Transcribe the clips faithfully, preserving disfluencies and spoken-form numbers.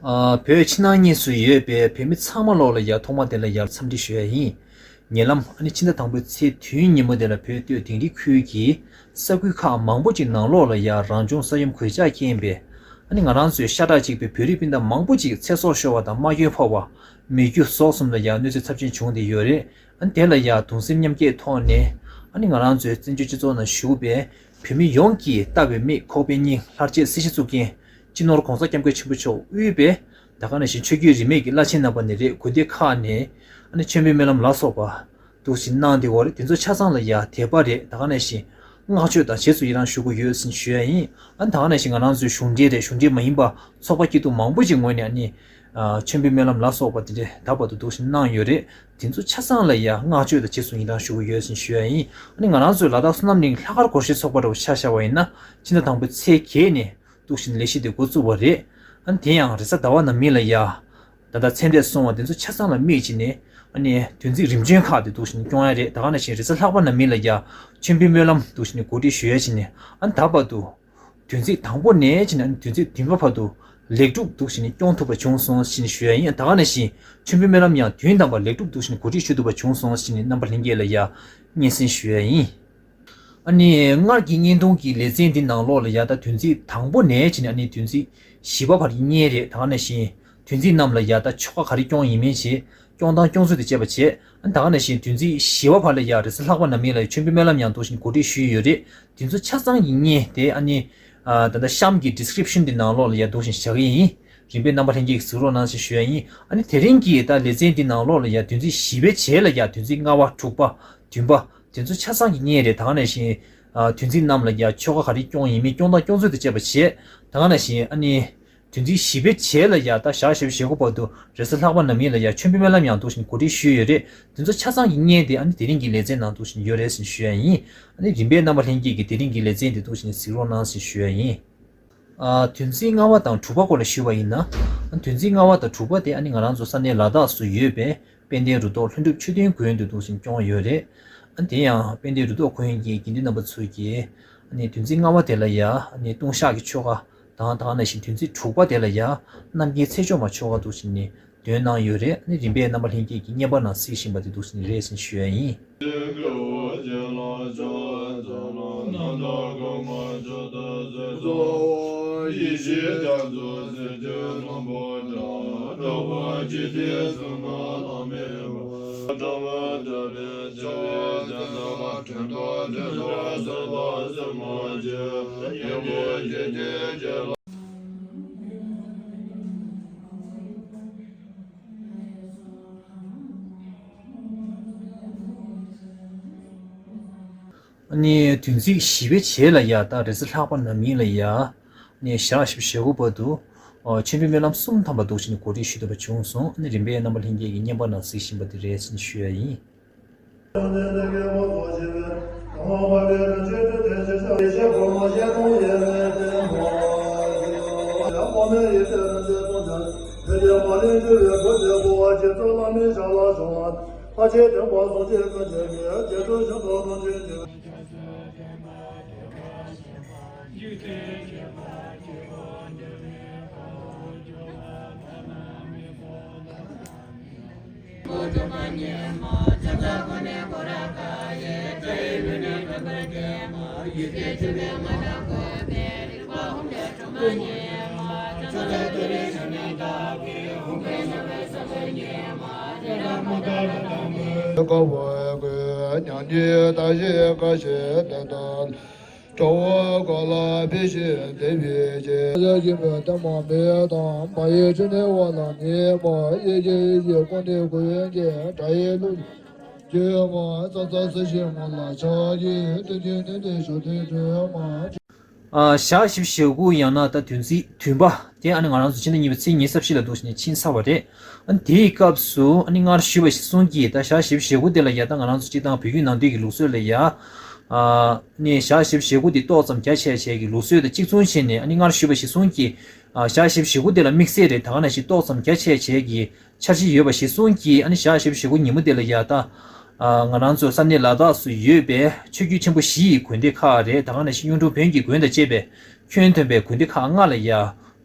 ཨ། བོད་ཕྱི་ནང་གཉིས་སུ་ཡོད་པའི་བོད་མི་ཚང་མ་ལོག་ལ་ཡ་ཐོག་མ་དེ་ལ་ཡ་འཚམས་འདྲི་ཞུ་ཡ་ཡིན། ཉེ་ལམ་ཨ་ནི་ཕྱི་ཟླ་དང་པོའི་ཚེས་བདུན་ཉིན་མོ་དེ་ལ་བོད་སྟོད་དིང་རི་ཁུལ་གྱི་ས་ཁུལ་ཁག་མང་པོ་ཅིག་ནང་ལོགས་ལ་ཡ་རང་བྱུང་ས་ཡོམ་གོད་ཆག་རྐྱེན་པས་ཨ་ནི་ང་རང་ཚོའི་ཤ་ཁྲག་གཅིག་པའི་བོད་རིགས་སྤུན་ཟླ་མང་པོ་ཅིག་ཚེ་སྲོག་ཤོར་བ་དང་རྨ་སྐྱོན་ཕོག་པ། མི་རྒྱུ་ཟོག་གསུམ་ལ་ཡ་གནོད་འཚེ་ཚབས་ཆེན་བྱུང་བསྡད་ཡོད་རེད། ཨ་ནི་དེ་ལ་ཡ་གདུང་སེམས་མཉམ་སྐྱེད་ཐོག་ནས་ཨ་ནི་ང་རང་ཚོའི་བཙན་བྱོལ་སྤྱི་ཚོགས་ནང་བཞུགས་པའི་བོད་མི་ཡོངས་ཀྱིས་ལྟ་བའི་མིག་ཁོག་པའི་སྙིང་ལྷར་བཅས་སྲིད་ཞི་གཙུག་རྒྱན་སྤྱི་ནོར་༸གོང་ས་༸སྐྱབས་མགོན་ཆེན་པོ་མཆོག་དབུས་པའི་ད་ག་ནང་བཞིན་ཆོས་བརྒྱུད་རིས་མེད་ཀྱི་བླ་ཆེན་རྣམ་པ་ནས་རེད། དགོན་སྡེ་ཁག་ནས་ཨ་ནི་མཆོད་འབུལ་སྨོན་ལམ་ལ་སོགས་པ་འདུག་བཞིན་གནང་བསྡད་ཡོད་རེད། དེ་ཚོ་ཆ་ཚང་ལ་ཡ་དད་པ་རེད། ད་ག་ནང་བཞིན་བསྔགས་བརྗོད་དང་རྗེས་སུ་ཡི་རང་ཞུ་གི་ཡོད་ཟེར་ཞུ་ཡ་ཡིན། ཨ་ནི་ད་ག་ནང་བཞིན་ང་རང་ཚོའི་གཞུང་འབྲེལ་རེད། གཞུང་འབྲེལ་མ་ཡིན་པ་ཚོགས་པ་སྐྱིད་སྡུག་མང་པོ་ཞིག་ངོས་ནས་ཨ་ནི་ཨ་མཆོད་འབུལ་སྨོན་ལམ་ལ་སོགས་པ་དེ་འདྲས་ད་བར་དུ་འདུག་བཞིན་གནང་ཡོད་རེད། དེ་ཚོ་ཆ་ཚང་ལ་ཡ་བསྔགས་བརྗོད་དང་རྗེས་སུ་ཡི་རང་ཞུ་གི་ཡོད་ཟེར་ཞུ་ཡ་ཡིན། ཨ་ནི་ང་རང་ཚོའི་ལ་དྭགས་བསོད་ནམས་གླིང་ལྷག་དཀར་སྒོར་གཞས་ཚོགས་པ་འདྲ་བོ་ཆ་བཞག་པ་ཡིན་ན་ཕྱི་ཟླ་དང་པོའི་ཚེས་བརྒྱད་ནས་འདུག་བཞིན་ལས་གཞི་དེ་འགོ་བཙུགས་པ་རེད། ཨ་ནི་དེ་ཡང་རེས་གཟའ་ཟླ་བ་ནམ་གཉིས་ལ་ཡ་ད་ལྟ་ཚེ་འདས་སོང་བ་དེ་ཚོ་ཆ་ཚང་ལ་དམིགས་བྱས་ནས་ཨ་ནི་བདུན་ཚིགས་རིམ་བྱོན་ཁག་དེ་འདུག་བཞིན་སྐྱོང་ཡ་རེད། ད་ག་ནང་བཞིན་རེས་གཟའ་ལྷག་པ་ནམ་གཉིས་ལ་ཡ་མཆོད་འབུལ་སྨོན་ལམ་འདུག་བཞིན་གོ་སྒྲིག་ཞུ་ཡ་བྱས་ནས་ཨ་ནི་ད་བར་དུ་བདུན་ཚིགས་དང་པོ་ནས་བྱས་ནས་བདུན་ཚིགས་བདུན་པ་བར་དུ་ལེགས་གྲུབ་འདུག་བྱས་ནས་སྐྱོང་ཐུབ་པ་བྱུང་སོང་ཞེས་ཞུ་ཡ་ཡིན། ད་ག་ནང་བཞིན་མཆོད་འབུལ་སྨོན་ལམ་ཡང་དུས་དང་པོར་ལེགས་གྲུབ་འདུག་བྱས་ནས་གོ་སྒྲིག་ཞུ་ཐུབ་པ་བྱུང་སོང་ཞེས་ནས་རྣམ་པ་ལྷན་རྒྱས་ལ་ཡ་སྙན་སེང་ཞུ་ཡ་ཡིན། ཨ་ནི་སྔར་གྱི་བརྙན་ཐུང་གི་ལེ་ཚན་འདི་ནང་ལོགས་ལ་ཡ་ད་བདུན་ཚིགས་དང་པོ་ནས་བྱས་ནས་ཨ་ནི་བདུན་ཚིགས་བཞི་པ་བར་གྱི་བརྙན་རེད། ད་ག་ནང་བཞིན་བདུན་ཚིགས་རྣམས་ལ་ཡ་ད་ཆོ་ག་ག་རེ་སྐྱོང་ཡིན་མིན་བྱས། སྐྱོང་སྟངས་སྐྱོང་ཚུལ་དང་བཅས་པ་བྱས། ཨ་ནི་ད་ག་ནང་བཞིན་བདུན་ཚིགས་བཞི་པ་བར་ལ་ཡ་རེས་གཟའ་ལྷག་པ་ནམ་གཉིས་ལ་ཡ་མཆོད་འབུལ་སྨོན་ལམ་ཡང་འདུག་བཞིན་གོ་སྒྲིག་ཞུས་ཡོད་རེད། དེ་ཚོ་ཆ་ཚང་གི་བརྙན་དེ་ཨ་ནི་ཨ་ད་ལྟ་གཤམ་གྱི་ཌི་སི་ཀི་རིབ་ཤན་འདི་ནང་ལོགས་ལ་ཡ་འདུག་བཞིན་བཞག་གི་ཡིན། རིམ་པས་རྣམ་པ་ལྷན་རྒྱས་ཀྱིས་གཟིགས་རོགས་གནང་ཞེས་ཞུ་ཡ་ཡིན། ཨ་ནི་དེ་རིང་གི་ད་ལེ་ཚན་འདི་ནང་ལོགས་ལ་ཡ་བདུན་ཚིགས་བཞི་པའི་རྗེས་ལ་ཡ་བདུན་ཚིགས་ལྔ་པ་དྲུག་པ་བདུན་པ་དེ་ཚོ་ཆ་ཚང་གི་བརྙན་རེད། ད་ག་ནང་བཞིན་ཨ་བདུན་ཚིགས་རྣམས་ལ་ཡ་ཆོ་ག་ག་རེ་སྐྱོང་ཡིན་མིན་སྐྱོང་སྟངས་སྐྱོང་ཚུལ་དང་བཅས་པ་བྱས། ད་ག་ནང་བཞིན་ཨ་ནི་བདུན་ཚིགས་བཞི་པའི་རྗེས་ལ་ཡ་ད་ཞག་བཞི་བཅུ་ཞེ་དགུ་བར་དུ་རེས་གཟའ་ལྷག་པ་ནམ་གཉིས་ལ་ཡ་མཆོད་འབུལ་སྨོན་ལམ་ཡང་འདུག་བཞིན་གོ་སྒྲིག་ཞུས་ཡོད་རེད། དེ་ཚོ་ཆ་ཚང་གི་བརྙན་དེ་ཨ་ནི་དེ་རིང་གི་ལེ་ཚན་ནང་འདུག་བཞིན་ཡོད་རེད་ཟེར་ཞུ་ཡ་ཡིན། ཨ་ནི་རིམ་པས་རྣམ་པ་ལྷན་རྒྱས་ཀྱིས་དེ་རིང་གི་ལེ་ཚན་དེ་འདུག་བཞིན་གཟིགས་རོགས་གནང་ཟེར་ཞུ་ཡ་ཡིན། ཨ་བདུན་ཚིགས་ལྔ་པ་དང་དྲུག་པ་སྐོར་ལ་ཞུས་པ་ཡིན་ན། ཨ་བདུན་ཚིགས་ལྔ་པ་དང་དྲུག་པ་དེ་ཨ་ནི་ང་རང་ཚོ་ས་གནས་ལ་དྭགས་སུ་ཡོད་པའི་དཔལ་ལྡན་རུ་ཐོག་ལྷུན་གྲུབ་མཆོད་རྟེན་དགོན་དུ་འདུག་བཞིན་སྐྱོང་ཡོད་རེད། ཨ་དེ་ཡང་དཔལ་ལྡན་རུ་ཐོག་དགོན་གྱི་དགེ་འདུན་རྣམ་པ་ཚོས་ཀྱིས་ཨ་ནི་བདུན་ཚིགས་ལྔ་པ་དེ་ལ་ཡ་ཨ་ནི་ལྟུང་བཤགས་ཀྱི་ཆོ་ག་དང་། ད་ག་ནང་བཞིན་བདུན་ཚིགས་དྲུག་པ་དེ་ལ་ཡ་རྣམ་རྒྱལ་ཚེ་མཆོག་མ་ཆོ་ག་འདུག་བཞིན་ནས་འདོན་གནང་ཡོད་རེད། ཨ་ནི་རིམ་པས་རྣམ་པ་ལྷན་རྒྱས་ཀྱིས་བརྙན་པར་ནང་གཟིགས་བཞིན་པ་དེ་འདུག་བཞིན་རེད་ཟེར་ཞུ་ཡ་ཡིན། ཨ་ནི་བདུན་ཚིགས་བཞི་པའི་རྗེས་ལ་ཡ་ད་རེས་གཟའ་ལྷག་པ་ནམ་གཉིས་ལ་ཡ་ཨ་ནི་ཞག་བཞི་བཅུ་ཞེ་དགུ་བར་དུ་ཨ་མཆོད་འབུལ་སྨོན་ལམ་གསུམ་ཐམ་པ་འདུག་བཞིན་གོ་སྒྲིག་ཞུས་ཐུབ་པ་བྱུང་སོང་། ཨ་ནི་རིམ་པས་རྣམ་པ་ལྷན་རྒྱས་ཀྱིས་བརྙན་པར་ནང་གཟིགས་བཞིན་པ་དེ་རེད་ཟེར་ཞུ་ཡ་ཡིན། དཀའ་བའི་མགོན་མྱ་ངན་འདའ་ཞིང་དཀའ་བཞེས་བསྟན་དང་། དགྲ་བོ་ག་ལ་ཕི་ཞིག་འདེབས་པའི་རྗེས། ཡ་ཡིན་པའི་ལྟད་མོ་མེད་དང་མ་ཡི་ཆུ་ནི་བ་ལ་ནི་མ་ཡི་ཡི་ཡི་ཀུན་ནི་ཀུན་གྱི་དགྲ་ཡི་ལུགས་ཀྱི་མ་ཙ་ཙ་ས་ཞིག་མ་ལ་ཆ་ཡི་དུ་དུ་དུ་དུ་ཞུ་དུ་དུ་མ། ཨ་ཞག་བཞི་བཅུ་ཞེ་དགུ་ཡང་ན་ད་བདུན་ཚིགས་བདུན་པ་དེ་ཨ་ནི་ང་རང་ཚོ་ཕྱི་ཟླ་གཉིས་པའི་ཚེས་ཉི་ཤུ་རྩ་བཞི་ལ་འདུག་བཞིན་ཕྱིན་ཚར་བ་རེད། ཨ་ནི་དེའི་སྐབས་སུ་ཨ་ནི་སྔར་ཞུས་པ་གཞིར་བཟུང་གིས་ད་ཞག་བཞི་བཅུ་ཞེ་དགུ་དེ་ལ་ཡ་ད་ང་རང་ཚོ་སྤྱིར་བཏང་བོད་བརྒྱུད་ནང་བསྟན་གྱི་ལུགས་སྲོལ་ལ་ཡ། ཨ་ནི་ཞག་བཞི་བཅུ་ཞེ་དགུ་དེ་ཏོག་ཙམ་རྒྱ་ཆེ་ཆེ་གི་ལུགས་སྲོལ་དང་གཅིག་མཚུངས་བྱས་ནས་ཨ་ནི་སྔར་ཞུས་པ་གཞིར་བཟུང་གིས་ཨ་ཞག་བཞི་བཅུ་ཞེ་དགུ་དེ་ལ་དམིགས་བསལ་རེད། ད་ག་ནང་བཞིན་ཏོག་ཙམ་རྒྱ་ཆེ་ཆེ་གི་འཆར་གཞི་ཡོད་པ་གཞིར་བཟུང་གིས་ཨ་ནི་ཞག་བཞི་བཅུ་ཞེ་དགུ་ཉིན་མོ་དེ་ལ་ཡ་ད་ཨ་ང་རང་ཚོ་ས་གནས་ལ་དྭགས་སུ་ཡོད་པའི་ཆོས་བརྒྱུད་ཆེན་པོ་བཞི་ཡི་དགོན་སྡེ་ཁག་རེད། ད་ག་ནང་བཞིན་གཡུང་དྲུང་བོན་གྱི་དགོན་དང་བཅས་པའི་ཁྱོན་བསྡོམས་པའི་དགོན་སྡེ་ཁག་ལྔ་ལ་ཡ་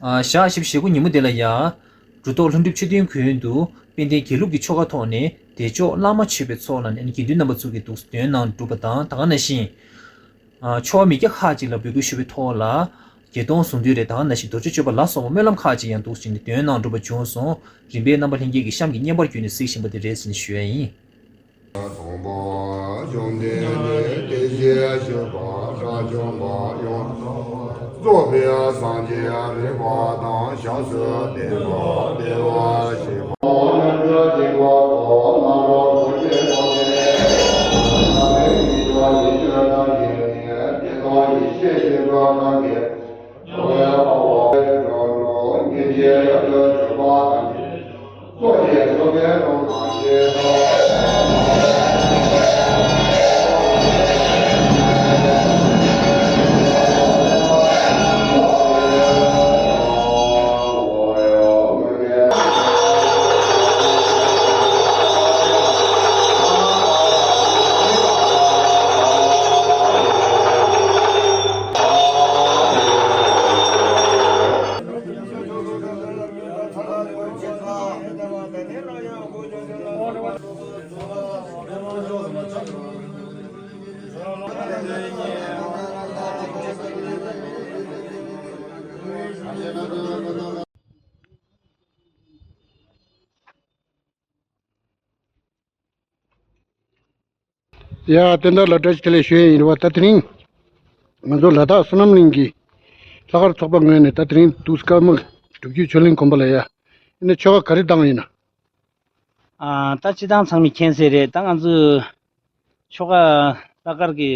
ཨ། ཞག་བཞི་པའི་ཞེ་དགུ་ཉིན་མོ་དེ་ལ་ཡ། གྲུབ་ཐོབ་ལྷུན་གྲུབ་ཆོས་ལྡན་མགོན་དུ་དཔལ་ལྡན་དགེ་ལུགས་ཀྱི་ཆོ་ག་ཐོག་ནས་བདེ་མཆོག་བླ་མ་མཆོད་པའི་ཚོགས་ལ་ནས་དགེ་འདུན་རྣམ་པ་ཚོ་གིས་འདུག་འདོན་གནང་གྲུབ་པ་དང་། ད་ག་ནང་བཞིན། ཨ། ཆོ་བ་མི་སྐྱ་ཁག་ཅིག་ལ་འབོད་སྐུལ་ཞུ་བའི་ཐོག་ལ། བརྒྱད་སྟོང་གཟུངས་འདུས་རེད། ད་ག་ནང་བཞིན་རྡོ་རྗེ་གཅོད་པ་ལ་སོགས་པ་སྨོན་ལམ་ཁག་ཅིག་ཡང་འདུག་ཅིག་ནས་འདོན་གནང་གྲུབ་པ་བྱུང་སོང་། རིམ་པས་རྣམ་པ་ལྷན་རྒྱས་ཀྱིས་གཤམ་གྱི་བརྙན་པར་བརྒྱུད་ནས་གཟིགས་བཞིན་པ་དེ་རེད་ཟེར་ནས་ཞུ་ཡ་ཡིན། རྫོགས་པའི་སངས་རྒྱས་རིག་པ་དང་། ཞབས་སུ་བསྟན་པ་བདེ་བར་གཤེགས་པ། ཡ། བསྟན་དར་ལགས་བཀྲ་ཤིས་བདེ་ལེགས་ཞུ་ཡས་ཡིན་རེད་བ། ད་དེ་རིང་ང་ཚོ་ལ་དྭགས་བསོད་ནམས་གླིང་གི་ལྷག་དཀར་ཚོགས་པ་ངོས་ནས་ད་དེ་རིང་འདུག་སེ་ཀརྨ་སྒྲུབ་བརྒྱུད་ཆོས་གླིང་དགོན་པ་ལ་ཡ། ཨ་ནི་ཆོ་ག་ག་རེ་བཏང་ཡིན་ན། ཨ། ད་སྤྱིར་བཏང་ཚང་མས་མཁྱེན་གསལ་རེད། ད་ང་ཚོས་ཆོ་ག་ལྷག་དཀར་གྱི་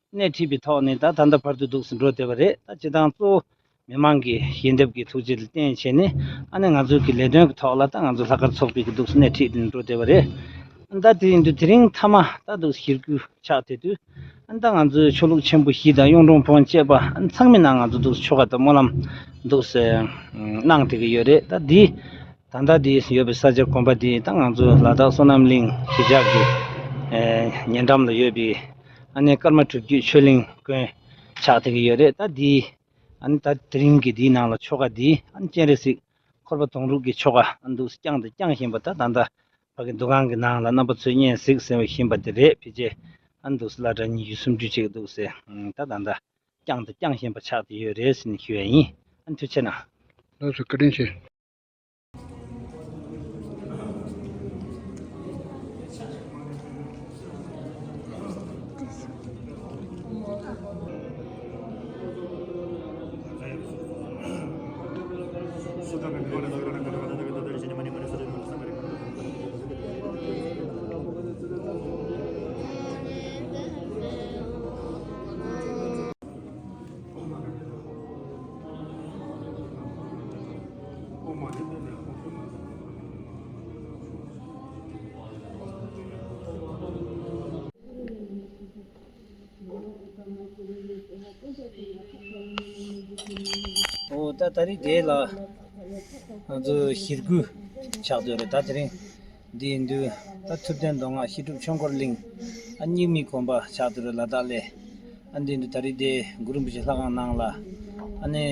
སྣེ་ཁྲིད་པའི་ཐོག་ནས་ད་ད་ལྟ་བར་དུ་འདུག་སེ་འགྲོ་བསྡད་པ་རེད། ད་སྤྱིར་བཏང་གཙོ་བོ་མི་མང་གི་ཞལ་འདེབས་ཀྱི་ཐུགས་རྗེ་ལ་བརྟེན་བྱས་ནས། ཨ་ནི་ང་ཚོའི་གི་ལས་དོན་གྱི་ཐོག་ལ་ད་ང་ཚོ་ལྷག་དཀར་ཚོགས་པའི་གི་འདུག་སེ་སྣེ་ཁྲིད་དེ་འགྲོ་བསྡད་པ་རེད། ཨ་ནི་ད་དེ་ཡིན་དུས་དེ་རིང་མཐའ་མ་ད་འདུག་སེ་ཞེ་དགུ་ཆགས་བསྡད་དུས། ཨ་ནི་ད་ང་ཚོའི་ཆོས་ལུགས་ཆེན་པོ་བཞི་དང་གཡུང་དྲུང་བོན་བཅས་པ། ཨ་ནི་ཚང་མའི་ནང་ང་ཚོ་འདུག་སེ་ཆོ་ག་དང་སྨོན་ལམ་འདུག་སེ་གནང་བསྡད་ཀྱི་ཡོད་རེད། ད་འདི་ད་ལྟ་འདི་ཡོད་པའི་ས་ཆ་དགོན་པ་འདི་ད་ང་ཚོ་ལ་དྭགས་བསོད་ནམས་གླིང་གཞིས་ཆགས་ཀྱི་ཨེ་ཉེ་འགྲམ་ལ་ཡོད་པའི། ཨ་ནི་ཀརྨ་སྒྲུབ་བརྒྱུད་ཆོས་གླིང་དགོན་ཆགས་བསྡད་ཀྱི་ཡོད་རེད། ད་འདི་ཨ་ནི་ད་དེ་རིང་གི་འདིའི་ནང་ལ་ཆོ་ག་འདི་ཨ་ནི་སྤྱན་རས་གཟིགས་འཁོར་བ་དོང་སྤྲུགས་ཀྱི་ཆོ་ག་ཨ་ནི་འདུག་སེ་བསྐྱངས་དང་བསྐྱང་བཞིན་པ། ད་ད་ལྟ་ཕ་གི་འདུ་ཁང་གི་ནང་ལ་རྣམ་པ་ཚོས་སྙན་གཟིགས་ཟེར་བཞིན་པ་འདི་རེད། ཕལ་ཆེར་ཨ་ནི་འདུག་སེ་སློབ་གྲྭ་ཉི་ཤུ་སུམ་ཅུ་ཅིག་འདུག་སེ་ད་ད་ལྟ་བསྐྱངས་དང་བསྐྱང་བཞིན་པ་ཆགས་བསྡད་ཡོད་རེད་ཟེར་ནས་ཞུ་ཡ་ཡིན། ཨ་ནི་ཐུགས་རྗེ་གནང་། ལགས་སོ། བཀའ་དྲིན་ཆེ། ཨོ། ད་ད་རེས་དེ་ལ་ང་ཚོ་ཞེ་དགུ་ཆགས་བསྡད་རེད། ད་དེ་རིང་འདི་ཡིན་དུས། ད་ཐུབ་བསྟན་མདོ་སྔགས་བཤད་སྒྲུབ་ཆོས་འཁོར་གླིང་། ཨ། རྙིང་མའི་དགོན་པ་ཆགས་བསྡད་རེད། ལ་དྭགས་ལ། ཨ། འདི་ཡིན་དུས་ད་རེས་དེ་གུ་རུ་རིན་པོ་ཆེ་ལྷ་ཁང་ནང་ལ། ཨ་ནི་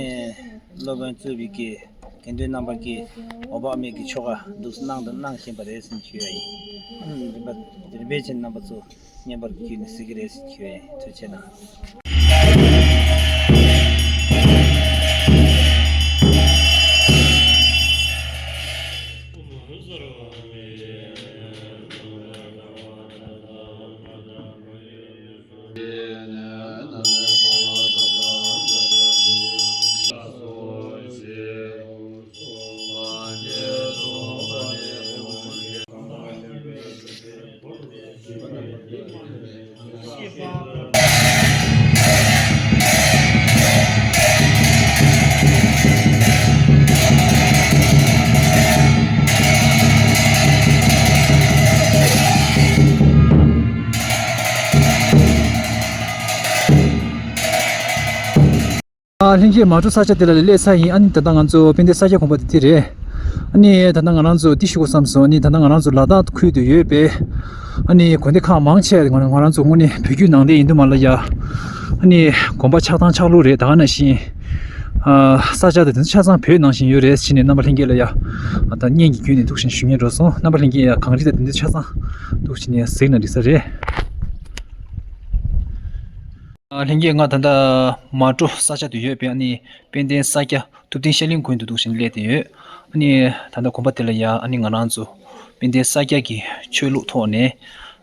སློབ་དཔོན་གཙོས་པའི་གི་དགེ་འདུན་རྣམ་པ་གིས་འོད་དཔག་མེད་ཀྱི་ཆོ་ག་འདུག་སེ་གནང་དང་གནང་བཞིན་པ་རེད་ཟེར་ཞུ་ཡ་ཡིན། ཨ་ནི་རིམ་པ་རིམ་པས་བྱས་ནས་རྣམ་པ་ཚོ་བསྙེན་པར་བརྒྱུད་ནས་གཟིགས་ཀྱི་རེད་ཟེར་ཞུ་ཡ་ཡིན། ཐུགས་རྗེ་གནང་། ཨ། ལྷན་རྒྱས་མལ་གྲོ་ས་ཆ་དེ་ལ་སླེབས་ཚར་ཡིན། ཨ་ནི་ད་ལྟ་ང་ཚོ་དཔལ་ལྡན་ས་སྐྱ་དགོན་པ་དེ་དེ་རེད། ཨ་ནི་ད་ལྟ་ང་རང་ཚོ་འདི་ཞུ་དགོས་བསམ་སོང་། ཨ་ནི་ད་ལྟ་ང་རང་ཚོ་ལ་དྭགས་ཁུལ་དུ་ཡོད་པའི། ཨ་ནི་དགོན་སྡེ་ཁག་མང་ཆེ་ང་རང་ཚོ་དངོས་གནས་བོད་བརྒྱུད་ནང་བསྟན་ཡིན་དུས་མ་ལ་ཡ། ཨ་ནི་དགོན་པ་ཆགས་སྟངས་ཆགས་ལུགས་རེད། ད་ག་ནང་བཞིན། ཨ། ས་ཆ་དེ་ཚོ་ཆ་ཚང་བོད་ནང་བཞིན་ཡོད་རེད་ཟེར་ནས་རྣམ་པ་ལྷན་རྒྱས་ལ་ཡ། ད་བརྙན་གྱི་བརྒྱུད་ནས་འདུག་སེ་ཞུ་སྙིང་འདོད་སོང་། རྣམ་པ་ལྷན་རྒྱས་ཡ་གངས་རི་དང་དེ་ཚོ་ཆ་ཚང་འདུག་སེ་ནས་གཟིགས་ན་འགྲིག་ས་རེད། ཨ། ལྷན་རྒྱས། ང་ད་ལྟ་མལ་གྲོ་ས་ཆ་དུ་ཡོད་པའི་ཨ་ནི་དཔལ་ལྡན་ས་སྐྱ་ཐུབ་བསྟན་བཤད་གླིང་དགོན་དུ་འདུག་སེ་སླེབས་བསྡད་ཡོད། ཨ་ནི་ད་ལྟ་དགོན་པ་དེ་ལ་ཡ། ཨ་ནི་ང་རང་ཚོ་དཔལ་ལྡན་ས་སྐྱ་གི་ཆོས་ལུགས་ཐོག་ནས།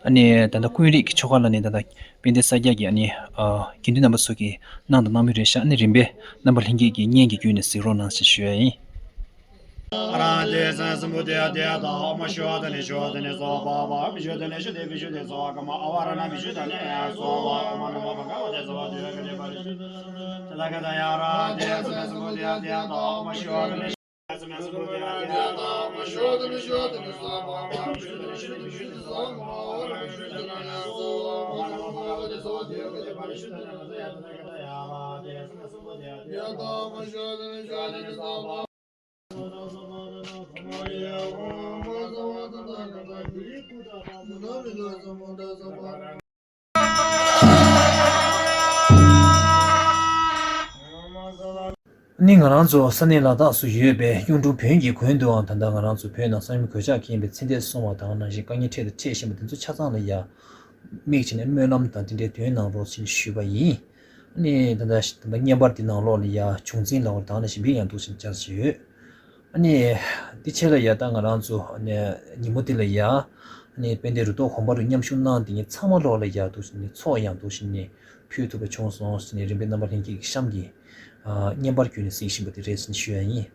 ཨ་ནི་ད་ལྟ་ཀུན་རིག་གི་ཆོ་ག་ལ་ནི་ད་ལྟ་དཔལ་ལྡན་ས་སྐྱ་གི་ཨ་ནི་ཨ་དགེ་འདུན་རྣམ་པ་ཚོ་གིས་གནང་དང་གནང་མུས་རེད་ཤག་ཨ་ནི་རིམ་པས་རྣམ་པ་ལྷན་རྒྱས་ཀྱིས་སྙན་གྱི་བརྒྱུད་ནས་གཟིགས་རོགས་གནང་ཞེས་ཞུ་ཡ་ཡིན། ནི་ང་རང་ཚོ་ས་གནས་ལ་དྭགས་སུ་ཡོད་པའི་གཡུང་དྲུང་བོན་གྱི་དགོན་དུའང་ད་ལྟ་ང་རང་ཚོ་བོད་ནང་ས་ཡོམ་གོད་ཆག་འཁེལ་བའི་ཚེ་འདས་སོང་བ་དང་ནང་བཞིན་དཀའ་ངལ་འཕྲད་དང་འཕྲད་བཞིན་པ་དེ་ཚོ་ཆ་ཚང་ལ་ཡ་དམིགས་བྱས་ནས་སྨོན་ལམ་དང་དེ་འདྲའི་དོན་གནང་རོགས་ཞེས་ཞུས་པ་ཡིན། ཨ་ནི་ད་ལྟ་ད་ལྟ་བརྙན་པར་འདི་ནང་ལོགས་ལ་ཡ་བྱུང་འཛིན་ལ་བར་དང་ནང་བཞིན་བིར་ཡང་འདུག་ཅེས་བཅར་བཞིན་ཡོད། ཨ་ནི་དེ་ཕྱེད་ལ་ཡ་ད་ང་རང་ཚོ་ཨ་ནི་ཉིན་མོ་དེ་ལ་ཡ་ཨ་ནི་དཔལ་ལྡན་རུ་ཐོག་དགོན་པ་རུ་མཉམ་ཞུགས་གནང་དེ་ཉིད་ཚང་མ་ལོགས་ལ་ཡ་འདུག་ནི་ཚོགས་ཡང་འདུག་ནི་ཕུལ་ཐུབ་པ་བྱུང་སོང་ནི་རིམ་པས་རྣམ་པ་ལྷན་རྒྱས་ཀྱི་གཤམ་གྱི་ཨ་བརྙན་པར་བརྒྱུད་ནས་གཟིགས་བཞིན་པ་དེ་རེད་ཟེར་ནས་ཞུ་ཡ་ཡིན།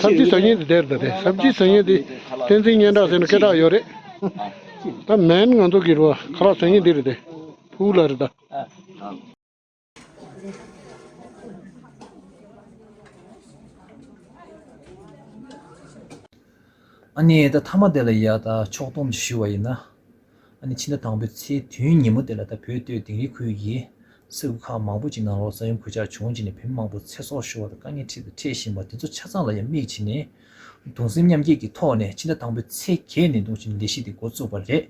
སབ་ཇི་ཟ་མཁན་དེ་དེར་ད་དེ་སབ་ཇི་ཟ་མཁན་དེ་བསྟན་འཛིན་སྙན་གྲགས་ཟེར་ན་སྐད་གྲགས་ཡོད་རེད། ད་མེན་ང་ཚོ་གི་རོ་ཁ་ལག་ཟ་མཁན་དེ་རེད་དེ། ཕུག་ལ་རེད་ད། ཨ་ནི་ད་མཐའ་མ་དེ་ལ་ཡ་ད་ཕྱོགས་བསྡོམས་ཞུ་བ་ཡིན་ན། ཨ་ནི་ཕྱི་ཟླ་དང་པོའི་ཚེས་བདུན་ཉིན་མོ་དེ་ལ་ད་བོད་སྟོད་དིང་རི་ཁུལ་གྱི་ས་ཁུལ་ཁག་མང་པོ་ཅིག་ནང་ལོགས་ས་ཡོམ་གོད་ཆག་བྱུང་རྗེས་ནས་བོད་མི་མང་པོ་ཚེ་སྲོག་ཤོར་བ་དང་དཀའ་ངལ་འཕྲད་དང་འཕྲད་བཞིན་པ་དེ་ཚོ་ཆ་ཚང་ལ་ཡང་དམིགས་བྱས་ནས་གདུང་སེམས་མཉམ་སྐྱེད་ཀྱི་ཐོག་ནས་ཕྱི་ཟླ་དང་པོའི་ཚེས་བརྒྱད་ནས་འདུག་ཅིང་ལས་གཞི་དེ་འགོ་བཙུགས་པ་རེད།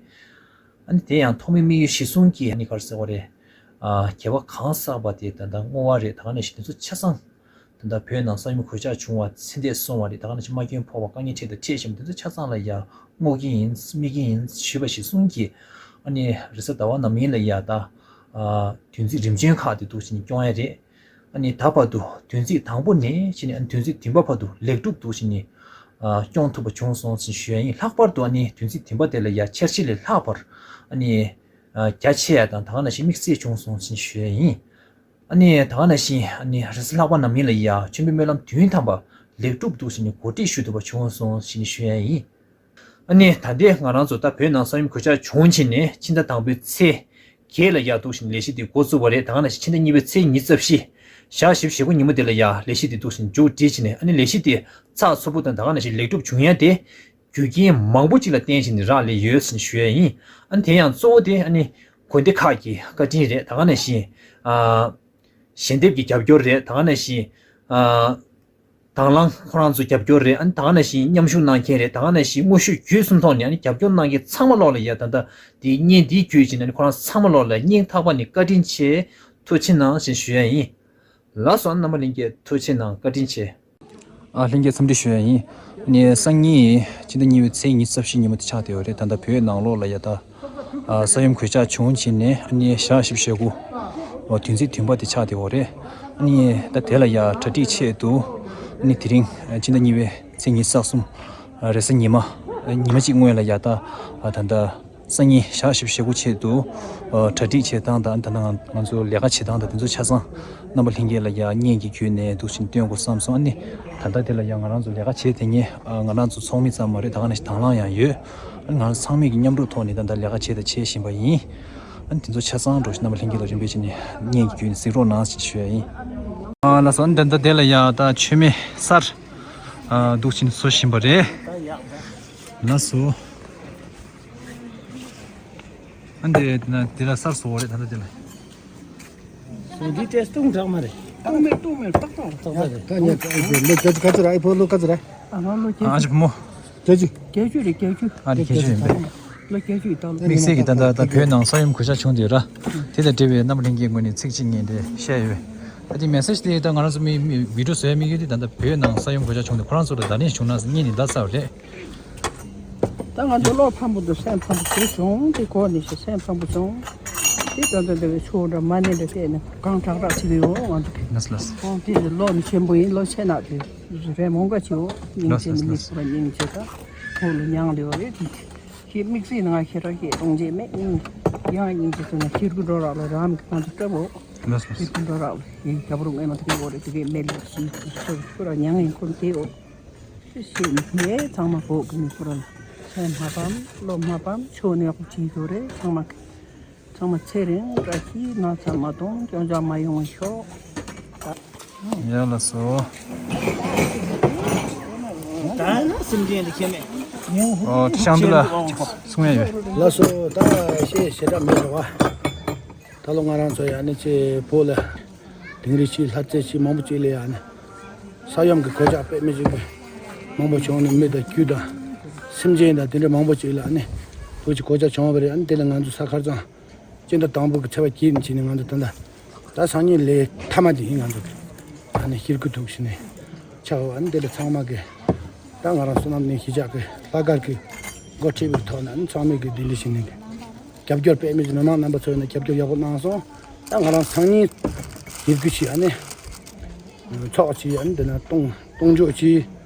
ཨ་ནི་དེ་ཡང་ཐོག་མའི་དམིགས་ཡུལ་གཞིར་བཟུང་གིས་ཨ་ནི་ག་རེ་ཟེར་བ་རེད། ཨ་གལ་བ་གང་ཟག་པ་དེ་ད་ལྟ་བསྔོ་བ་རེད་ད་ག་ནང་བཞིན་དེ་ཚོ་ཆ་ཚང་། ད་ལྟ་བོད་ནང་ས་ཡོམ་གོད་ཆག་བྱུང་བ་ཚེ་འདས་སོང་བ་རེད་ད་ག་ནང་བཞིན་རྨ་སྐྱོན་ཕོག་པ་དཀའ་ངལ་འཕྲད་དང་འཕྲད་བཞིན་པ་དེ་ཚོ་ཆ་ཚང་ལ་ཡ་བསྔོ་གི་ཡིན་དམིགས་ཀྱི་ཡིན་ཞུས་པ་གཞིར་བཟུང་གིས་ཨ་ནི་རེས་གཟའ་ཟླ་བ་ནམ་ཡིན་ལ་ཡ་ད་ཨ་དུས་ཚིགས་རིམ་བྱོན་ཁག་དེ་འདུག་ཅིང་སྐྱོང་ཡ་རེད། ཨ་ནི་ད་བར་དུ་དུས་ཚིགས་དང་པོ་ནས་ཕྱིན་ནས་ཨ་ནི་དུས་ཚིགས་བདུན་པ་བར་དུ་ལེགས་གྲུབ་འདུག་ཅིང་ནི་ཨ་སྐྱོང་ཐུབ་པ་བྱུང་སོང་ཞེས་ཞུ་ཡ་ཡིན། ལྷག་པར་དུ་ཨ་ནི་དུས་ཚིགས་བདུན་པ་དེ་ལ་ཡ་འཆར་གཞི་ལས་ལྷག་པར་ཨ་ནི་ཨ་རྒྱ་ཆེ་ཡ་དང་ད་ག་ནང་བཞིན་དམིགས་བསལ་བྱུང་སོང་ཞེས་ཞུ་ཡ་ཡིན། ཨ་ནི་ད་ག་ནང་བཞིན་ཨ་ནི་རེས་གཟའ་ལྷག་པ་ནམ་ཡིན་ལ་ཡ་མཆོད་འབུལ་སྨོན་ལམ་དུས་ཐམ་པ་ལེགས་གྲུབ་འདུག་ཅིང་ནི་གོ་སྒྲིག་ཞུ་ཐུབ་པ་བྱུང་སོང་ཞེས་ནི་ཞུ་ཡ་ཡིན། ཨ་ནི་ད་ལྟའི་ང་རང་ཚོ་ད་བོད་ནང་ས་ཡོམ་གོད་ཆག་བྱུང་ཕྱིན་ནས་ཕྱི་ཟླ་དང་པོའི་ཚེས་བརྒྱད་ལ་ཡ་འདུག་ཅིང་ལས་གཞི་དེ་འགོ་བཙུགས་པ་རེད། ད་ག་ནང་བཞིན་ཕྱི་ཟླ་གཉིས་པའི་ཚེས་ཉི་ཤུ་རྩ་བཞི་ཞག་བཞི་བཅུ་ཞེ་དགུ་ཉིན་མོ་དེ་ལ་ཡ་ལས་གཞི་དེ་འདུག་ཅིང་མཇུག་སྒྲིལ་ཕྱིན་ནས་ཨ་ནི་ལས་གཞི་དེ་ཚགས་ཚུད་པོ་དང་ད་ག་ནང་བཞིན་ལེགས་གྲུབ་བྱུང་ཡ་དེ་རྒྱུ་རྐྱེན་མང་པོ་ཅིག་ལ་བརྟེན་བྱས་ནས་རག་ལས་ཡོད་ཟེར་ནས་ཞུ་ཡ་ཡིན། ཨ་ནི་དེ་ཡང་གཙོ་བོ་དེ་ཨ་ནི་དགོན་སྡེ་ཁག་གི་བཀའ་དྲིན་རེད། ད་ག་ནང་བཞིན་ཨ་ཞལ་འདེབས་ཀྱི་རྒྱབ་སྐྱོར་རེད། ད་ག་ནང་བཞིན་ཨ་དང་བླངས་ཁོ་རང་ཚོ་རྒྱབ་སྐྱོར་རེད། ཨ་ནི་ད་ག་ནང་བཞིན་མཉམ་ཞུགས་གནང་མཁན་རེད། ད་ག་ནང་བཞིན་དངོས་ཤུགས་བརྒྱུད་གསུམ་ཐོག་ནས་ཨ་ནི་རྒྱབ་སྐྱོར་གནང་མཁན་ཚང་མ་ལོག་ལ་ཡ་ད་ལྟ་དེའི་བརྙན་འདིའི་བརྒྱུད་བྱས་ནས་ཨ་ནི་ཁོ་རང་ཚང་མ་ལོག་ལ་སྙིང་ཐག་པ་ནས་བཀའ་དྲིན་ཆེ་ཐུགས་རྗེ་གནང་ཞེས་ཞུ་ཡ་ཡིན། ལགས་སོ། རྣམ་པ་ལྷན་རྒྱས་ཐུགས་རྗེ་གནང་བཀའ་དྲིན་ཆེ། ཨ་ལྷན་རྒྱས་འཚམས་འདྲི་ཞུ་ཡ་ཡིན། ནས་སང་ཉིན་ཕྱི་ཟླ་གཉིས་པའི་ཚེས་ཉི་ཤུ་རྩ་བཞི་ཉིན་མོ་དེ་ཆགས་བསྡད་ཡོད་རེད། ད་ལྟ་བོད་ནང་ལོགས་ལ་ཡ་ད་ཨ་ས་ཡོམ་གོད་ཆག་བྱུང་བྱས་ནས་ཨ་ནི་ཞག་བཞི་བཅུ་ཞེ་དགུ་ཨོ་དུས་ཚིགས་བདུན་པ་དེ་ཆགས་བསྡད་ཡོད་རེད། ཨ་ནི་ད་དེ་ལ་ཡ་གྲ་སྒྲིག་ཆེད་དུ་ཨ་ནི་དེ་རིང་ཕྱི་ཟླ་གཉིས་པའི་ཚེས་ཉི་ཤུ་རྩ་གསུམ་རེས་གཟའ་ཉི་མ་ཉི་མ་གཅིག་སྔོན་ལ་ཡ་ད་ད་ལྟ་སང་ཉིན་ཞག་བཞི་བཅུ་ཞེ་དགུ་ཆེད་དུ་ཨ་གྲ་སྒྲིག་བྱེད་སྟངས་དང་ད་ལྟ་ང་ང་ཚོ་ལས་ཀ་བྱེད་སྟངས་དང་དེ་ཚོ་ཆ་ཚང་རྣམ་པ་ལྷན་རྒྱས་ལ་ཡ་བརྙན་གྱི་བརྒྱུད་ནས་འདུག་ཅིང་སྟོན་དགོས་བསམ་སོང་། ཨ་ནི་ད་ལྟ་དེ་ལ་ཡ་ང་རང་ཚོ་ལས་ཀ་བྱེད་དེ་ཉེ་ཨ་ང་རང་ཚོ་ཚོགས་མི་ཙམ་མ་རེད། ད་ག་ནང་བཞིན་དང་བླངས་ཡང་ཡོད། ཨ་ནི་ང་རང་ཚོ་ཚང་མས་ཀྱི་མཉམ་རུབ་ཐོག་ནས་ད་ལྟ་ལས་ཀ་བྱེད་དང་བྱེད་བཞིན་པ་ཡིན། ཨ་ནི་དེ་ཚོ་ཆ་ཚང་འགྲོ་ཞིང་རྣམ་པ་ལྷན་རྒྱས་ལ་རིམ་པས་བྱས་ནས་བརྙན་གྱི་བརྒྱུད་ནས་གཟིགས་རོགས་གནང་ཞེས་ཞུ་ཡ་ཡིན། ཨ་ལགས་སོ། ཨ་ནི་ད་ལྟ་དེ་ལ་ཡ་ད་མཆོད་མེ་གསར་ཨ་འདུག་ཅིང་བཟོ་བཞིན་པ་རེད། ལགས་སོ། ཨ་འདི་ན་འདི་ལ་གསར་བཟོ་བ་རེད། ད་ལྟ་འདི་ལ། སོ་འདི་ཏྲེ་སྟོང་གྲགས་མ་རེད། སྟོང་མེད་སྟོང་མེད་ཏག་ཏག་རེད། ཏག་ཏག་རེད། ད་ཉལ་ཀ་ཨི་ཕོ་ལོ་ཀ་ཅི་ཀ་ཅི་ར་ཨི་ཕོ་ལོ་ཀ་ཅི་ར། ཨ་ཕོ་ལོ་ཀ་ཅི། ཨ་ཅི་ཕོ་མོ། ཀ་ཅི། ཀ་ཅི་རེད་ཀ་ཅི། ཨ་རེད་ཀ་ཅི་རེད་པས། ལོ་བརྒྱད་ཅུ་ཡི་ད་ལོ། དམིགས་བསལ་གྱི་ད་ལྟ་ད་བོད་ནང་ས་ཡོམ་གོད་ཆག་བྱུང་དེ་ར། དེ་དང་འབྲེལ་བའི་རྣམ་པ་ལྷན་རྒྱས་ངོས་ནས་ཚིག་གཅིག་ངས་འདི་བཤད་ཡོད། ད་དེ་མེ་སེ་ཇི་དེ་ད་ང་རང་ཚོ་མི་མི་བི་ཌིའོ་བཟོ་ཡ་དམིགས་ཡུལ་དེ་ད་ལྟ་བོད་ནང་ས་ཡོམ་གོད་ཆག་བྱུང་དེ་ཁོ་རང་ཚོ་ལ་བརྡ་ལན་བྱུང་ན་སྙིང་ནས་བརྡ་ཚ་བ་རེད། ད་ང་ཚོ་བློ་ཕམ་པོ་དང་སེམས་ཕམ་པོ་དེ་བྱུང་དེ་གོ་ནས་ཤི་སེམས་ཕམ་པོ་བྱུང་། དེ་ད་ལྟ་འདི་བའི་ཆུ་འདྲ་མ་ནས་འདྲ་བལྟས་ནས་གང་དྲག་དྲག་བྱེད་ཀྱི་ཡོད་ང་ཚོ་གི། ལགས་ལགས། ཨོ་དེ་བློ་མི་ཆེན་པོ་ཡིན་བློ་ཆེ་ན་དེ་རེ་མོང་ག་ཆེའོ་སྙིང་ཆེ་ནས་མི་སུ་ར་སྙིང་ཆེ་ད་ཁོ་ལ་མྱང་ལེ་བ་རེད་དེ། ཁྱེད་དམིགས་བསལ་ནང་ཁྱེད་རང་ཁྱེད་གཏོང་རྗེས་མེད་སྙིང་ཡང་སྙིང་རྗེ་ཚོ་ནས་ཁྱེད་ཀྱི་འགྲོ་རག་ལ་རམ་གྱི་ཁོང་ཚོ་སྐྲབ་འོ། ལགས་སོ། ཁྱེད་ཀྱི་འགྲོ་རག་ལ་ཡིན་རྒྱབ་རུ་ངས་མ་ཐུག་འོ་རེད་དེ་གའི་མེད་ལ་སུ་ཁྱོད་ཁྱོད་རང་མྱང་ཡིན་ཁོང་དེ་འོ། ཤེས་ནས་ཚང་མ་བོག་གི་མི་ཁོ་ར་ལ་སེམས་མ་ཕམ་བློ་མ་ཕམ་ཆོས་ནས་ཡག་པོ་བྱེད་དགོས་རེད་ཚང་མ་གི། ཚང་མ་ཚེ་རིང་བཀྲ་ཤིས་ན་ཚ་མ་གཏོང་སྐྱོན་ཆག་མ་ཡོང་བ་ཤོག་ཡ་ལགས་སོ། ད་ནི་སེམས་ཅན་འདི་ཁྱེད་མེད། ཨོ་ཤང་དུ་ལ་གསུང་ཡ་ཡོད། ལགས་སོ་ད་ཤེས་ཞེ་དྲག་མེད་རེད་བ། ད་ལོ་ང་རང་ཚོ་ཡ་ནི་ཅེ་བོད་ལ་དིང་རི་ཆི་ལྷ་རྩེ་ཆི་མང་པོ་ཅིག་ལ་ཡ་ནི་ས་ཡོམ་གི་གོད་ཆག་དཔེ་མི་སྲིད་པའི་མང་པོ་བྱུང་ནས་མི་དང་རྒྱུ་དང་སེམས་ཅན་དང་དེ་འདྲ་མང་པོ་ཅིག་ལ་ནི་བོད་ཀྱི་གོད་ཆག་བྱུང་བ་རེད། ཨ་ནི་དེ་ལ་ང་ཚོ་ས་ཁར་ཚང་སྤྱི་ཟླ་དང་པོ་གི་ཚེས་པ་བརྒྱད་ནས་བྱས་ནས་ང་ཚོ་ད་ལྟ་ད་སང་ཉིན་ལས་མཐའ་མ་དེ་ཡིན་ང་ཚོ་གི་ཨ་ནི་ཤེལ་སྒོ་ཐུག་བྱས་ནས་ཆགས་པ་ཨ་ནི་དེ་ལ་ཚང་མ་གི་ད་ང་རང་བསོད་ནམས་གནས་གཞིས་ཆགས་ཀྱི་ལྷག་དཀར་གྱི་འགོ་ཁྲིད་པའི་ཐོག་ནས་ཨ་ནི་ཚང་མས་ཀྱི་འདི་འདྲ་བྱས་ནས་ཀྱི་རྒྱབ་སྐྱོར་དཔེ་མི་སྲིད་མི་མང་རྣམ་པ་ཚོ་ཡིན་ན་རྒྱབ་སྐྱོར་ཡག་པོ་གནང་སོང་། ད་ང་རང་སང་ཉིན་ཡིད་སྐུལ་བྱས་ཨ་ནི་ཚོགས་བྱས་ཨ་ནི་འདི་ན་གཏོང་གཏོང་འཇོག་བྱས་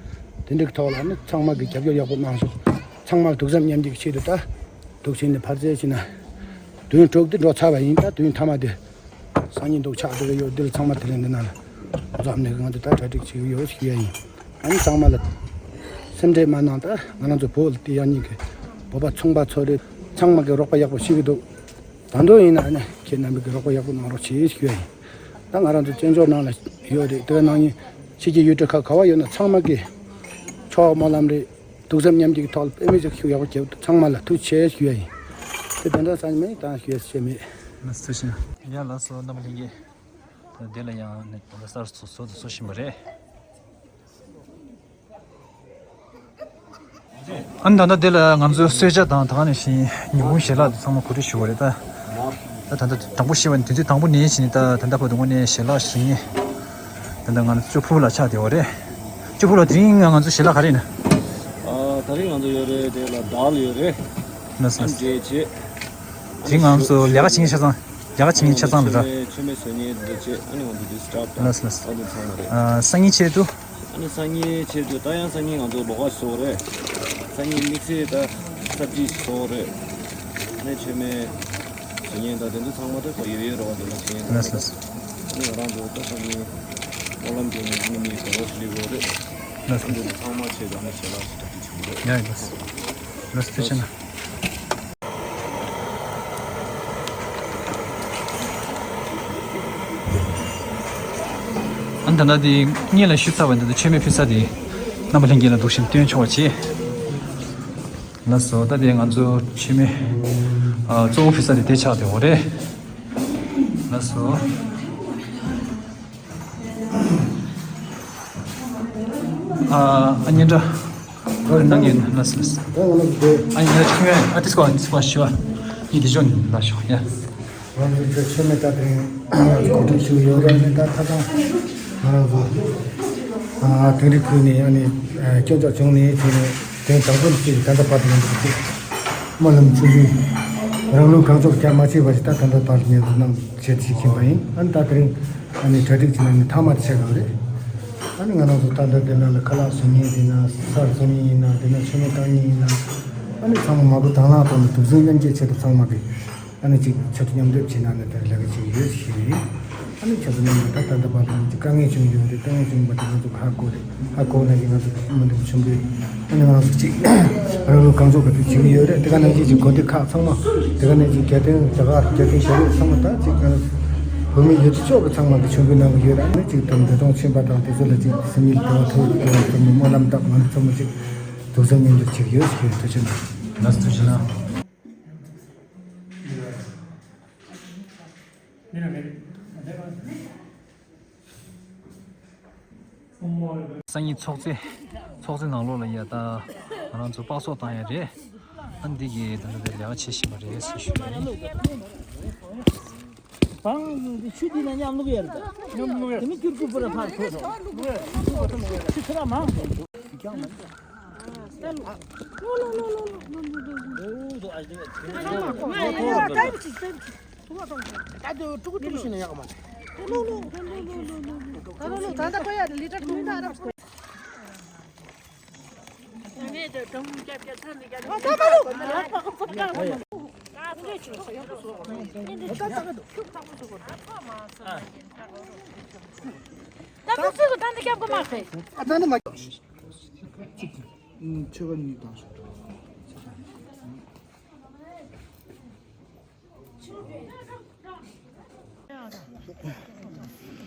དེ་འདྲའི་ཐོག་ལ་ཨ་ནི་ཚང་མ་གི་རྒྱབ་སྐྱོར་ཡག་པོ་གནང་སོང་། ཚང་མ་ལ་ཐུགས་བསམ་མཉམ་སྐྱེད་ཀྱི་ཆེད་དུ་ད་འདུག་བྱས་ནས་ཕར་རྩེ་བྱས་ན་དུས་ཡུན་དྲུག་དེ་འགྲོ་ཚར་བ་ཡིན། ད་དུས་ཡུན་མཐའ་མ་དེ་སང་ཉིན་འདུག་ཆགས་བསྡད་ཀྱི་ཡོད། འདི་ལ་ཚང་མ་དེ་རིང་འདི་ན་ལ་འཛོམས་ནས་ང་ཚོ་ད་གྲ་སྒྲིག་བྱེད་ཀྱི་ཡོད་ཞུ་ཡ་ཡིན། ཨ་ནི་ཚང་མ་ལ་སེམས་ཁྲལ་མ་གནང་། ད་ང་རང་ཚོ་བོད་ལ་དེ་ཡང་ཉིད་ཀྱི་བོད་པ་ཚོང་པ་ཚོ་རེད། ཚང་མ་གི་རོགས་པ་ཡག་པོ་ཞུ་གི་འདུག་ད་དུང་ཡིན་ན་ཨ་ནི་ཁྱེད་རྣམ་པས་གི་རོགས་པ་ཡག་པོ་གནང་རོགས་བྱེད་ཞུ་ཡ་ཡིན། ད་ང་རང་ཚོ་བཙན་བྱོལ་ནང་ལ་ཡོད་རེད། དེ་ག་ནང་ཉིད་ཕྱི་རྒྱལ་ཡུལ་གྲུ་ཁག་ག་བ་ཡོད་ན་ཚང་མ་གི་ཆོག་སྨོན་ལམ་རེད། ཐུགས་བསམ་མཉམ་སྐྱེད་ཀྱི་ཐོག་ལ་དཔེ་མེད་ཅིག་ཞུ་ཡག་པོ་བྱེད། ཚང་མ་ལ་ཐུགས་རྗེ་ཆེ་ཞུ་ཡ་ཡིན། དེ་དོན་དག་ས་མེད་དང་ཞུ་ཡ་ཞེ་མེད། ལགས་སོ་ཐུགས་རྗེ་ཆེ། ཡ་ལགས་སོ་རྣམ་པ་ལྷན་རྒྱས། ད་འདི་ལ་ཡང་ནི་ད་ལྟ་གསར་བཟོ་བཟོ་དང་བཟོ་བཞིན་པ་རེད། ཨ་ནི་ད་ལྟ་འདི་ལ་ང་ཚོའི་གསོལ་ཇ་དང་ད་ག་ནང་བཞིན་ཉིན་གུང་ཞལ་ལག་དེ་ཚང་མ་གོ་སྒྲིག་ཞུ་བ་རེད་ད། ད་ད་ལྟ་དང་པོ་བཤད་པ་ནི་དུས་ཚོད་དང་པོ་ནས་བྱས་ནས་ད་ད་ལྟ་བར་དུ་དངོས་གནས་ཞལ་ལག་ཞིག་ངེས། ད་ལྟ་ང་ཚོ་ཅོ་ཕུ་ལ་ཆགས་བསྡད་པ་རེད། ཅོ་ཕུ་ལ་དེ་རིང་ང་ཚོ་ཞལ་ལག་ག་རེ་ཡིན་ན། ཨ་ད་རིང་ང་ཚོ་ཡོད་རེད། དེ་ལ་དཱལ་ཡོད་རེད། ལགས་སོ། ཨ་འབྲས་བྱེད། དེ་རིང་ང་ཚོ་ལས་ཀ་བྱེད་མཁན་ཆ་ཚང་ལས་ཀ་བྱེད་མཁན་ཆ་ཚང་ལ་ར། མཆོད་མེ་བཟོ་མཁན་དེ་འདྲ་བྱེད། ཨ་ནི་ང་ཚོ་འདི་སི་ཊཱཕ་དང་ལགས་སོ་ལགས་སོ། ཨ་འདི་ཚང་མ་རེད། ཨ་སང་ཉིན་ཆེད་དུ། ཨ་ནི་སང་ཉིན་ཆེད་དུ་ད་ཡང་སང་ཉིན་ང་ཚོ་ལོགས་ཀ་བཟོ་རེད། སང་ཉིན་དམིགས་བསལ་ད་སབ་ཇི་བཟོ་རེད། ཨ་ནི་མཆོད་མེ་བཟོ་མཁན་ད་དེ་ཚོ་ཚང་མ་ད་ཡོད་ཡོད་རེད་བ། དེ་འདྲ་བྱེད་མཁན་ད། ལགས་སོ་ལགས་སོ། ཨ་ནི་ང་རང་ཚོ་ད་སང་ཉིན་སྨོན་ལམ་རྒྱག་མཁན་ཨ་ནི་མི་ག་བ་ཞིག་སླེབས་ཡོད་རེད། ལགས་སོ། ཨ་ནི་ཚང་མ་ཆེད་དུ་ཨ་ནི་ཞལ་ལག་ཞིག་གྲ་སྒྲིག་བྱེད་དགོས་རེད། ཡ་ཡ་ལགས་སོ། ལགས་སོ་ཐུགས་རྗེ་ཆེ་གནང་། ཨ་ནི་ད་ལྟ་དེ་སྔོན་ལ་ཞུས་ཚར་བ་འདི་ཚོ་མཆོད་མེ་ཕུལ་ས་དེ་རྣམ་པ་ལྷན་རྒྱས་ལ་འདུག་བཞིན་སྟོན་ཆོག་པ་བྱེད། ལགས་སོ། ད་དེ་ང་ཚོ་མཆོད་མེ་ཨ་གཙོ་བོ་ཕུལ་ས་དེ་དེ་ཆགས་བསྡད་ཡོད་རེད། ལགས་སོ། ཨ་ཨ་ཉེ་འདྲ། ཨོ་ནང་ཡིན་ལགས་སོ་ལགས་སོ། ཨོ་ང་ལ་དེ། ཨ་ཉེ་འདྲ་ཁྱོད་ཨ་ཏིས་ཀོ་ཨ་ཏིས་ཀོ་ཞུ་བ། ཡིན་དེ་ཅོ་ནི་ལ་ཤོག་ཡ། ང་ཚོ་ཚོས་མཆོད་མེ་ད་དེ་རིང་གོ་སྒྲིག་ཞུ་ཡོད་རེད། ཨ་ནི་ད་ད་ད་ང་རང་ཚོ་ཨ་དེང་རིང་ཁུལ་ནས་ཨ་ནི་སྐྱོན་ཆག་བྱུང་ནས་དེ་ནས་དེ་དང་པོ་ནས་ཅིག་ད་ལྟ་བར་དུ་ཡོང་འདུག་ཅིག་སྨོན་ལམ་ཆུ་ཚོད་རང་ལུགས་གང་ལྕོགས་ཀྱང་མ་བྱས་པ་ཞིག་ད་ད་ལྟ་བར་དུ་ཉན་དུ་གནང་བྱེད་ཅིག་ཕྱིན་པ་ཡིན། ཨ་ནི་ད་དེ་རིང་ཨ་ནི་གྲ་སྒྲིག་བྱས་ནས་ཨ་ནི་ཐ་མ་དེ་བྱས་པ་རེད། ཨ་ནི་ང་རང་ཚོ་ད་ལྟ་དེ་ན་ལ་ཁ་ལག་བཟོ་མཁན་དེ་ན་ས་བཟོ་མཁན་ཡིན་ན་དེ་ན་མཆོད་མེ་བཏང་མཁན་ཡིན་ན་ཨ་ནི་ཚང་མ་མ་བུ་དང་བླངས་ཐོག་ནས་དུག་རྫས་མཉམ་སྐྱེལ་ཆེད་དུ་ཚང་མ་གི་ཨ་ནི་ཅིག་ཆེད་དུ་མཉམ་སྡེབ་བྱས་ན་ནི་དེ་ལས་ཀ་ཅིག་ཡོད་ཞུ་ཡིན། ཨ་ནི་ཁྱེད་ཚོ་རྣམས་ལ་ད་ད་ལྟ་བར་དུ་ཅིག་དཀའ་ངལ་བྱུང་ཡོད་རེད། དཀའ་ངལ་བྱུང་བ་དེ་ང་ཚོ་ཧ་གོ་རེད། ཧ་གོ་ན་གི་ང་ཚོ་མི་འདུག་ཆུང་པོས་ཨ་ནི་ང་ཚོ་ཅིག་རང་ལུགས་གང་ཚོགས་ཀྱི་དུ་བྱེད་ཀྱི་ཡོད་རེད། དེ་ག་ནང་བཞིན་ཅིག་དགོན་སྡེ་ཁག་ཚང་མ་དེ་ག་ནང་བཞིན་རྒྱལ་བསྟན་རྒྱ་གར་རྒྱལ་བསྟན་བོད་རིགས་ཚང་མ་ད་ཅིག་ང་ཚོ་བོད་མི་ཡུལ་དུ་ཕྱོགས་ཀྱི་ཚང་མ་གི་ཆུང་པོའི་ནང་གི་ཡོད་རེད། ཨ་ནི་ཅིག་དུ་འདས་གྲོངས་ཕྱིན་པ་དང་དེ་ཚོ་ལ་ཅིག་སེམས་ཉིད་བདེ་བ་ཐོབ་ཡོད་ཚང་མ་སྨོན་ལམ་བཏབ། ང་ཚོ་ཚང་མ་ཅིག་དུག་རྫས་མཉམ་སྡེབ་བྱེད་ཀྱི་ཡོད་ཞུ་ཡིན། ཐུགས་རྗེ་གནང་། ལགས་སོ་ཐུགས་རྗེ་གནང་། སང་ཉིན་ཚོགས་རྫས་ཚོགས་རྫས་ནང་ལོགས་ལ་ཡ་ད་ང་རང་ཚོ་པགས་བཙོག་བཏང་ཡ་རེད། ཨ་འདི་གི་ད་ལྟ་ལས་ཀ་བྱེད་བཞིན་པ་རེད་ཟེར་ཞུ་ཡ་ཡིན། བང་འདི་ཆུ་འདི་ན་མཉམ་བླུག་ཡ་རེད་ད། མཉམ་བླུག་ཡ། དེ་མི་སྐྱུར་ཁུ་པུ་ར་ཕར་ཐོག་ཐོག་ཆུ་ཚོ་ར་མང་།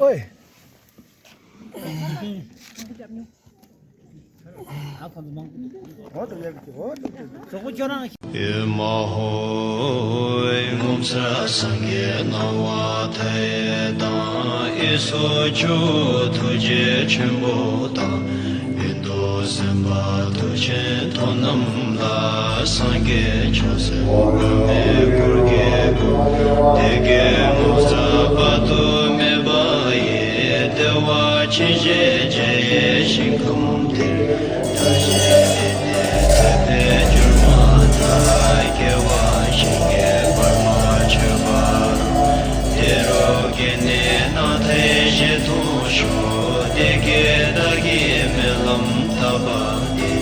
ཨོའི། ཨེ་མ་ཧོ། ངོ་མཚར་སངས་རྒྱས་སྣང་བ་མཐའ་ཡས་དང་། ཨེ་སོགས་ཆོས་ཐུགས་རྗེ་ཆེན་པོ་དང་། ཨེ་མདོ་སེམས་དཔའ་མཐུ་ཆེན་ཐོབ་རྣམས་ལ། སངས་རྒྱས་བྱང་སེམས་དཔག་མེད་འཁོར་གྱིས་བསྐོར། དེ་སྐད་ངོ་མཚར་དཔག་ཏུ་མེད་པ་ཡི། བདེ་བ་ཅན་ཞེས་བྱ་བའི་ཞིང་ཁམས་དེར། བདག་གཞན་བདེ་གནས་ཚེ་འཕོས་གྱུར་མ་ཐག་སྐྱེ་བ་གཞན་གྱིས་བར་མ་ཆོད་པ་རུ། དེ་རུ་སྐྱེས་ནས་སྣང་མཐའི་གཞི་མཐོང་ཤོག་དེ་སྐད་བདག་གིས་སྨོན་ལམ་བཏབ་པ་དེ།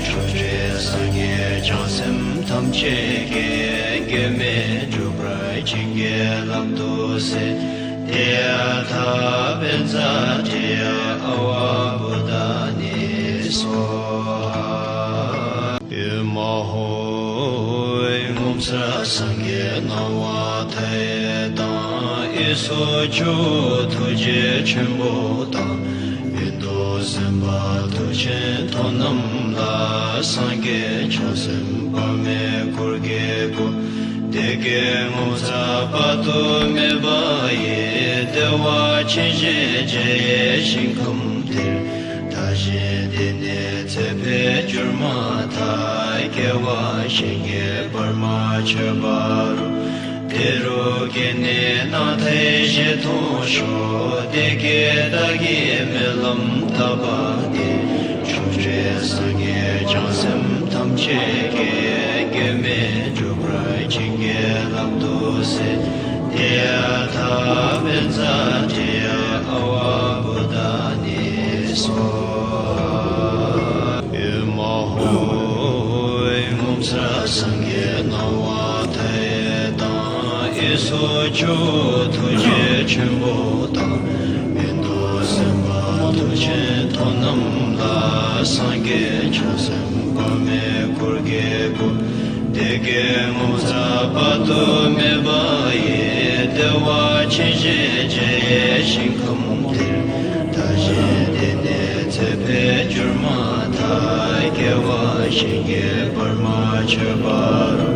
ཆོས་རྗེ་སངས་རྒྱས་བྱང་སེམས་ཐམས་ཅད་ཀྱིས། གེགས་མེད་འགྲུབ་པར་བྱིན་གྱིས་བརླབ་ཏུ་གསོལ། ཏདྱ་ཐཱ། པཉྩ་ཏྲྱ་ཨ་ཝ་བོ་དྷ་ནི་སྭཱ་ཧཱ། ཨེ་མ་ཧོ། ངོ་མཚར་སངས་རྒྱས་སྣང་བ་མཐའ་ཡས་དང་། ཨེ་སོགས་ཆོས་ཐུགས་རྗེ་ཆེན་པོ་དང་། ཨེ་མདོ་སེམས་དཔའ་མཐུ་ཆེན་ཐོབ་རྣམས་ལ། སངས་རྒྱས་བྱང་སེམས་དཔག་མེད་འཁོར་གྱིས་བསྐོར། དེ་སྐད་ངོ་མཚར་དཔག་ཏུ་མེད་པ་ཡི། བདེ་བ་ཅན་ཞེས་བྱ་བའི་ཞིང་ཁམས་དེར། བདག་གཞན་བདེ་གནས་ཚེ་འཕོས་གྱུར་མ་ཐག་སྐྱེ་བ་གཞན་གྱིས་བར་མ་ཆོད་པ་རུ། དེ་རུ་སྐྱེས་ནས་སྣང་མཐའི་གཞི་མཐོང་ཤོག་དེ་སྐད་བདག་གིས་སྨོན་ལམ་བཏབ་པ་དེ། ཆོས་རྗེ་སངས་རྒྱས་བྱང་སེམས་ཐམས་ཅད་ཀྱིས། གེགས་མེད་འགྲུབ་པར་བྱིན་གྱིས་བརླབ་ཏུ་གསོལ། ཏདྱ་ཐཱ། པཉྩ་ཏྲྱ་ཨ་ཝ་བོ་དྷ་ནི་སྭཱ་ཧཱ། ཨེ་མ་ཧོ། ངོ་མཚར་སངས་རྒྱས་སྣང་བ་མཐའ་ཡས་དང་། ཨེ་སོགས་ཆོས་ཐུགས་རྗེ་ཆེན་པོ་དང་། ཨེ་མདོ་སེམས་དཔའ་མཐུ་ཆེན་ཐོབ་རྣམས་ལ། སངས་རྒྱས་བྱང་སེམས་དཔག་མེད་འཁོར་གྱིས་བསྐོར། དེ་སྐད་ངོ་མཚར་དཔག་ཏུ་མེད་པ་ཡི། བདེ་བ་ཅན་ཞེས་བྱ་བའི་ཞིང་ཁམས་དེར། བདག་གཞན་བདེ་གནས་ཚེ་འཕོས་གྱུར་མ་ཐག་སྐྱེ་བ་གཞན་གྱིས་བར་མ་ཆོད་པ་རུ།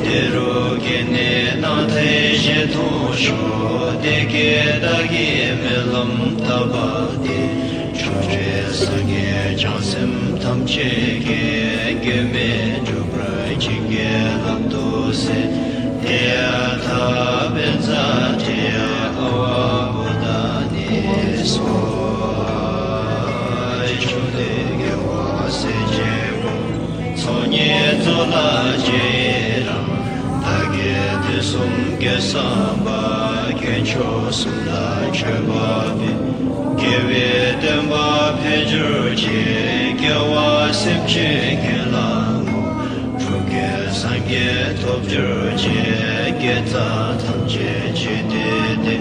དེ་རུ་སྐྱེས་ནས་སྣང་མཐའི་གཞི་མཐོང་ཤོག་དེ་སྐད་བདག་གིས་སྨོན་ལམ་བཏབ་པ་དེ། ཆོས་རྗེ་སངས་རྒྱས་བྱང་སེམས་ཐམས་ཅད་ཀྱིས། གེགས་མེད་འགྲུབ་པར་བྱིན་གྱིས་བརླབ་ཏུ་གསོལ། ཏདྱ་ཐཱ། པཉྩ་ཏྲྱ་ཨ་ཝ་བོ་དྷ་ནི་སྭཱ་ཧཱ། བཅོམ་ལྡན་རྒྱལ་བ་སྲས་བཅས་པོ། ཚོགས་གཉིས་རྫོགས་ལ་རྗེས་ཡི་རང་། བདག་གིས་དུས་གསུམ་དགེ་བསགས་པ། དཀོན་མཆོག་གསུམ་ལ་མཆོད་པ་འབུལ། དགེ་བའི་བསྟན་པ་འཕེལ་གྱུར་ཅིག་སྐྱེ་བ་སེམས་ཅན་ཀུན་ལ་བསྔོ། འགྲོ་ཀུན་སངས་རྒྱས་ཐོབ་གྱུར་ཅིག་དགེ་རྩ་ཐམས་ཅད་རྗེས་ཟློས་ཏེ།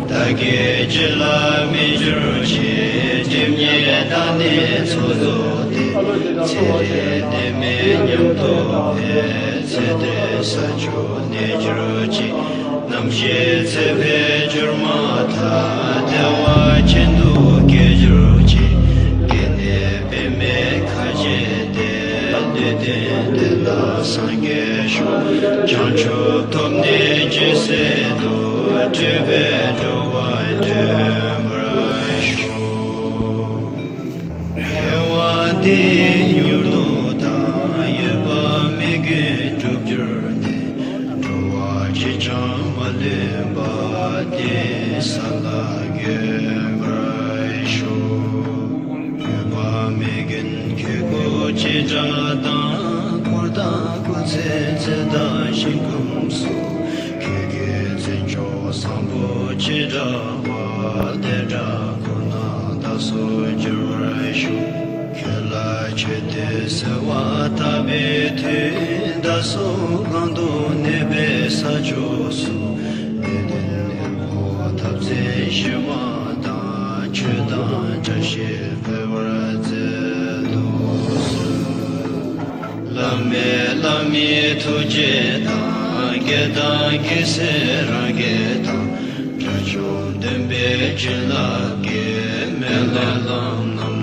བདག་གི་རྒྱུད་ལ་སྨིན་གྱུར་ཅིག་སྒྲིབ་གཉིས་དག་ནས་ཚོགས་རྫོགས་ཏེ། ཚེ་རིང་ནད་མེད་ཉམས་རྟོགས་འཕེལ། ཚེ་འདིར་ས་བཅུ་གནས་གྱུར་ཅིག་རྣམ་ཤེས་ཚེ་འཕོས་གྱུར་མ་ཐག་བདེ་བ་ཅན་དུ་སྐྱེ་གྱུར་ཅིག་སྐྱེས་ནས་པདྨའི་ཁ་བྱེ་སྟེ། འདི་དུས་འདི་ལ་སངས་རྒྱས་ཤོག་བྱང་ཆུབ་ཐོབ་ནས་ཇི་སྲིད་དུ། སྤྲུལ་པས་འགྲོ་བ་འདྲེན་པར་ཤོག་དགེ་བ་འདི་ཡིས་མྱུར་དུ་བདག་ཡོད་པ་མི་ཀུན་ དེ་ས་ལ་འགོད་པར་ཤོག། འགོད་པ་མི་མགོན་ཁྱེད་སྐུ་ཅི་འདྲ་དང་། འཁོར་དང་སྐུ་ཚེ་ཚད་དང་ཞིང་ཁམས་སུ། ཁྱེད་ཀྱི་བརྩོན་འགྲུས་བཟང་པོ་ཅི་འདྲ་བ། དེ་འདྲ་ཁོ་ན་བདག་སོགས་འགྱུར་བར་ཤོག། ཁྱེད་ལ་མཆོད་དེ་གསོལ་བ་བཏབ་པའི་མཐུས། བདག་སོགས་གང་དུ་གནས་པའི་ས་ཕྱོགས་སུ། བདེ་ལྡན་ཨེ་མོ་འཐབ་རྩོད་ཞི་བ་དང་། ཆོས་དང་བཅས་ཤིང་འཕེལ་བར་མཛད་དུ་གསོལ། བླ་མེད་བླ་མའི་ཐུགས་རྗེ་དང་། དགེ་དང་དགེ་སེམས་རང་རྒྱལ་དང་། དགྲ་བཅོམ་བདེན་པའི་བྱིན་རླབས་ཀྱིས། སྨན་བླའི་ལམ་རྣམས་